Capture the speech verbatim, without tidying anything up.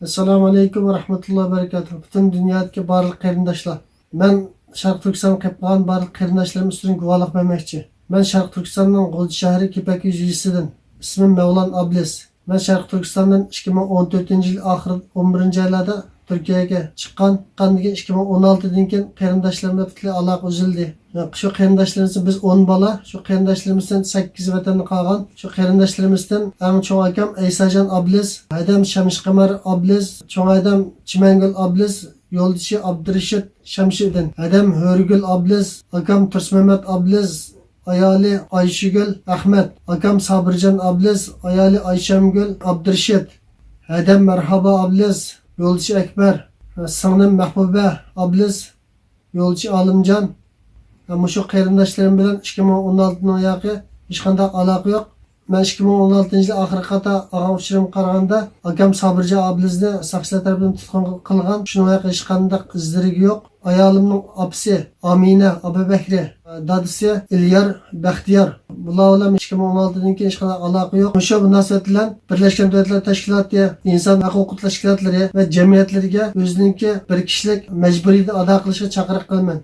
ئەسسالامۇ ئەلەيكۇم ۋە رەھمەتۇللاھى ۋە بەرىكاتۇھۇ. پۈتۈن دۇنيادىكى بارلىق قېرىنداشلار. مەن شەرقىي تۈركىستانغا قېلىپ قالغان بارلىق قېرىنداشلىرىم ئۈستىدىن گۇۋاھلىق بەرمەكچى. مەن شەرقىي تۈركىستاننىڭ غۇلجا شەھىرى كېپەك يېزىسىدىن. ئىسمىم مەۋلان ئابلىز. مەن شەرقىي تۈركىستاندىن ئىككى مىڭ ئون تۆتىنچى يىل ئاخىرى ئون بىرىنچى ئايلاردا تۈركىيەگە چىققان. چىققاندىن كېيىن ئىككى مىڭ ئون ئالتىدىن كېيىن قېرىنداشلىرىم بىلەن پۈتۈنلەي ئالاقە ئۈزۈلدى. شۇ قېرىنداشلىرىمىزدىن بىز ئون بالا، شۇ قېرىنداشلىرىمىزدىن سەككىزى ۋەتەندە قالغان. شۇ قېرىنداشلىرىمىزدىن ئەڭ چوڭ ئاكام ئەيساجان ئابلىز، ھەدەم شەمشىقەمەر ئابلىز، چوڭ ھەدەم چىمەنگۈل ئابلىز، يولدىشى ئابدۇرېشىت شەمشىدىن، ھەدەم ھۆرىگۈل ئابلىز، ئاكام تۇرسۇمەمەت ئابلىز، ئايالى ئايشىگۈل ئەخمەت، ئاكام سابىرجان ئابلىز، ئايالى ئايشەمگۈل ئابدۇرېشىت، ھەدەم مەرھابا ئابلىز، يولدىشى ئەكبەر، سىڭلىم مەھبۇبە ئابلىز، يولدىشى ئالىمجان. مۇشۇ قېرىنداشلىرىم بىلەن ئىككى مىڭ ئون ئالتىنىڭ ياقى ھېچقانداق ئالاقە يوق. مەن ئىككى مىڭ ئون ئالتىنچى يىلى ئاخىرقى قېتىم ئالغان ئۇچۇرۇمغا قارىغاندا، ئاكام سابىرجان ئابلىزنى ساقچىلار تەرىپىدىن تۇتقۇن قىلغان. شۇنىڭ ھەققىدە ھېچقانداق ئىز دېرىكى يوق. ئايالىمنىڭ ئاپىسى ئامىنە ئابابەكرى، دادىسى ئىليار بەختىيار. بۇلار بىلەن ئىككى مىڭ ئون ئالتىدىن كېيىن ھېچقانداق ئالاقە يوق. مۇشۇ مۇناسىۋەت بىلەن بىرلەشكەن دۆلەتلەر تەشكىلاتى، ئىنسان ھەققى ھوقۇق تەشكىلاتلىرى ۋە جەمئىيەتلىرىگە ئۆزىنىڭكى بىر كىشىلىك مەجبۇرىيىتىنى ئادا قىلىشقا چاقىرىق قىلىمەن.